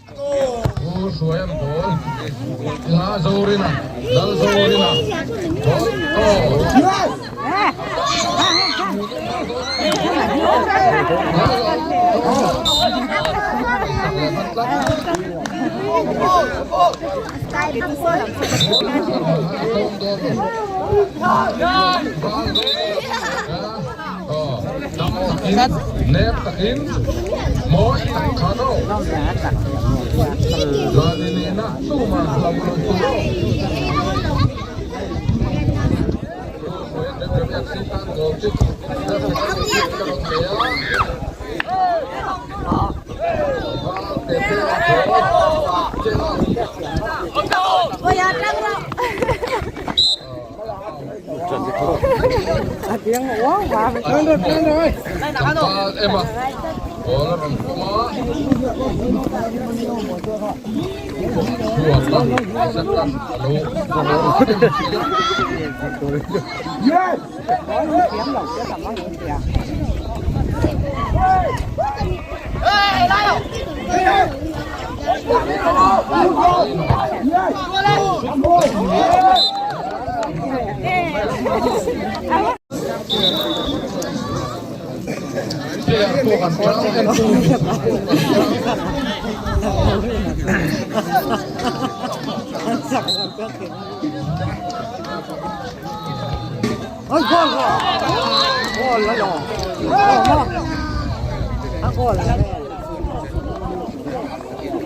Pu Hruaian ball la Zorina Lal Zorina ball aw. Nep takin mawi tak khan aw Lalnena tumah hlauh lo tur aw.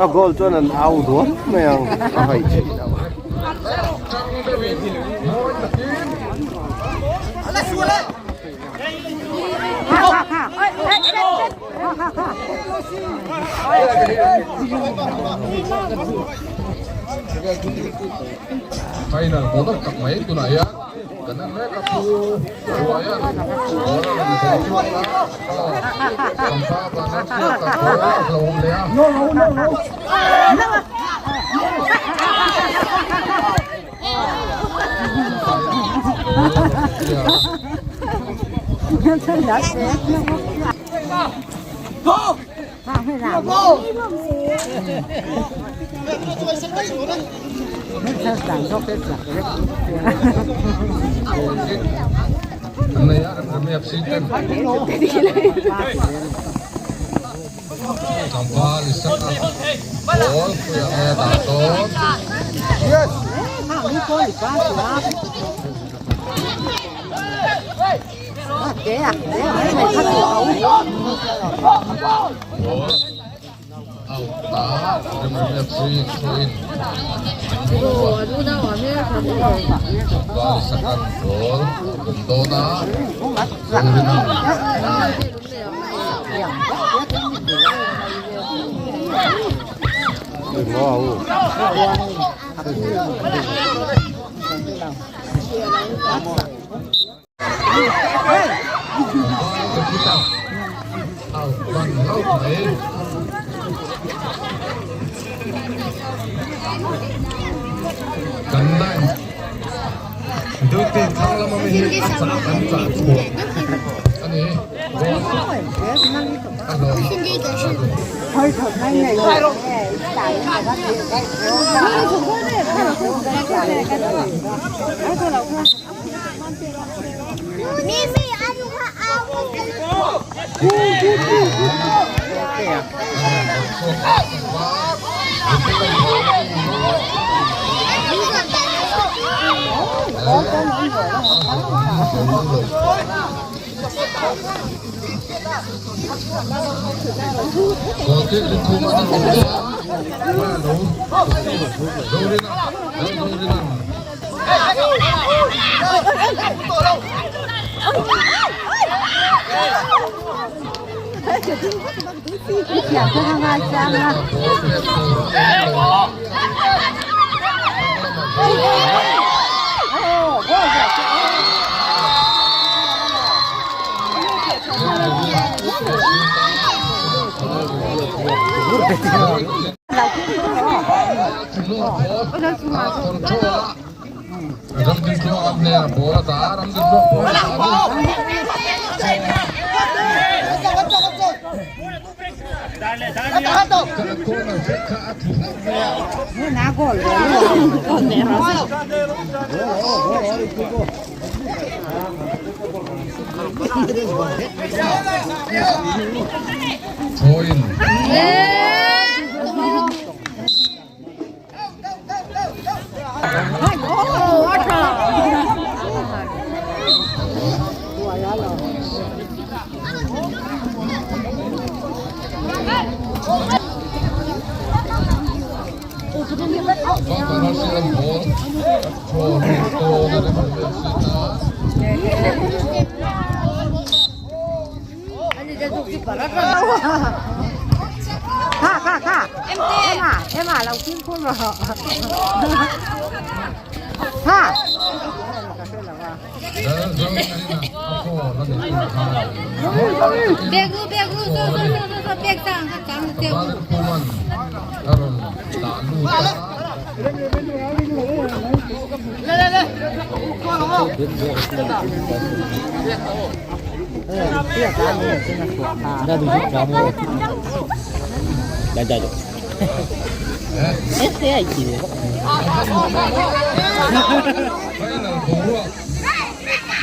A goal chuan an au duam mai ang a haih theih loh. Final hmuhnawm tak mai tunah hian kan en mek a pu Hruaia'n ball a rawn vawn chhuak a, Pampa vana chhuak a ball a hlawm leh a. Tlangval i sak a, ball khawiah nge a dah dawn? Ball out ta Remremi FC throw-in an hmu a, Tlangval i sak an ball a pawm dawn a, Zorina. Duty thlang lama mi hi a chah an chah chhuah a ni. Join. Kha kha kha Emma Emma lo fimkhur rawh kha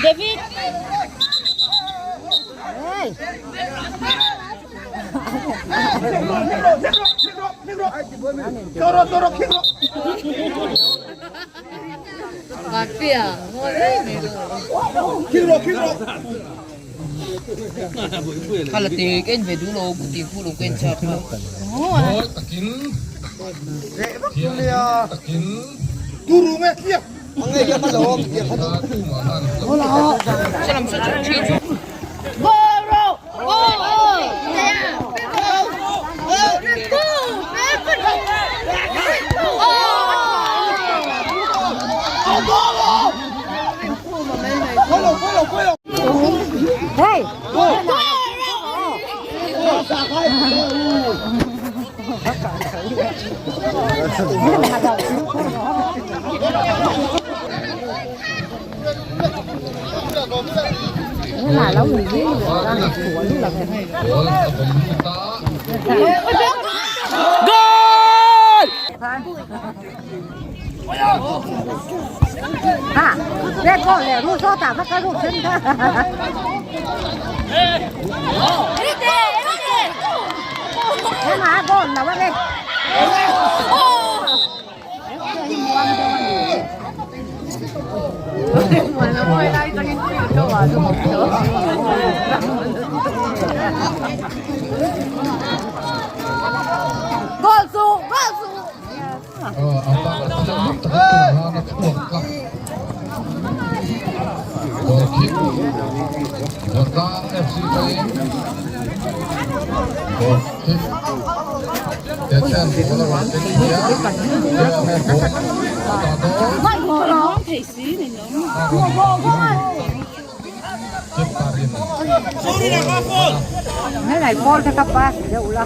David Hey! Cái này con cho các ba dậu là.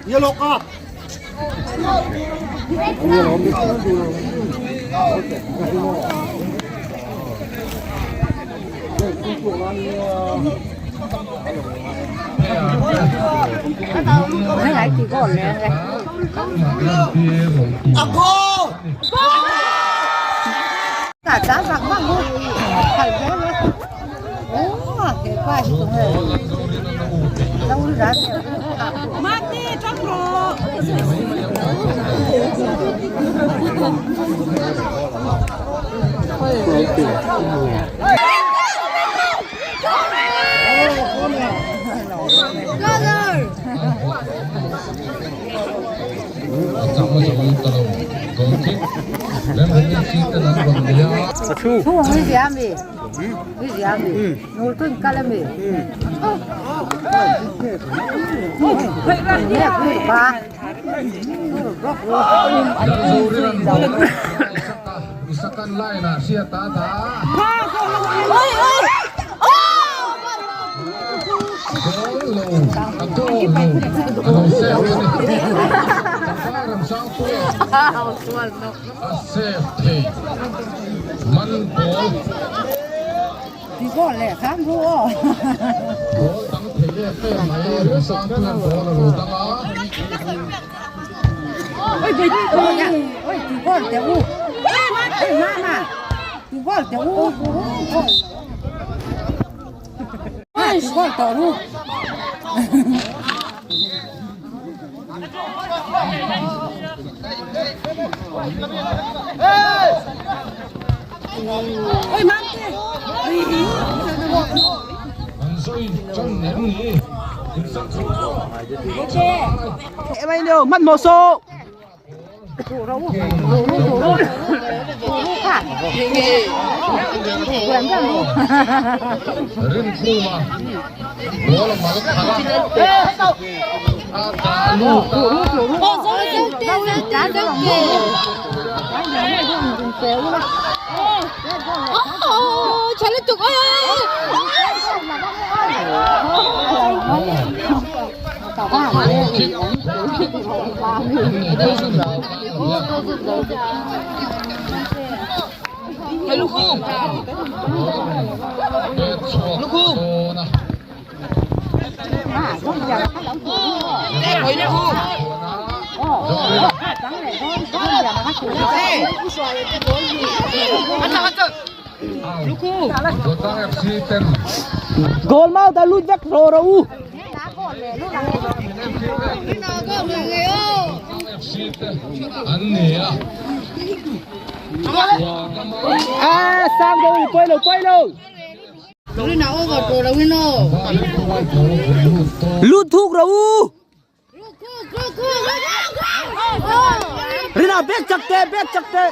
Yellow card. Mất một số. Gol mau ta lút vek rồi rồi. À sang đâu quay đầu quay đầu. Lút thuốc rồi. Rina biết chặt tê biết chặt tê.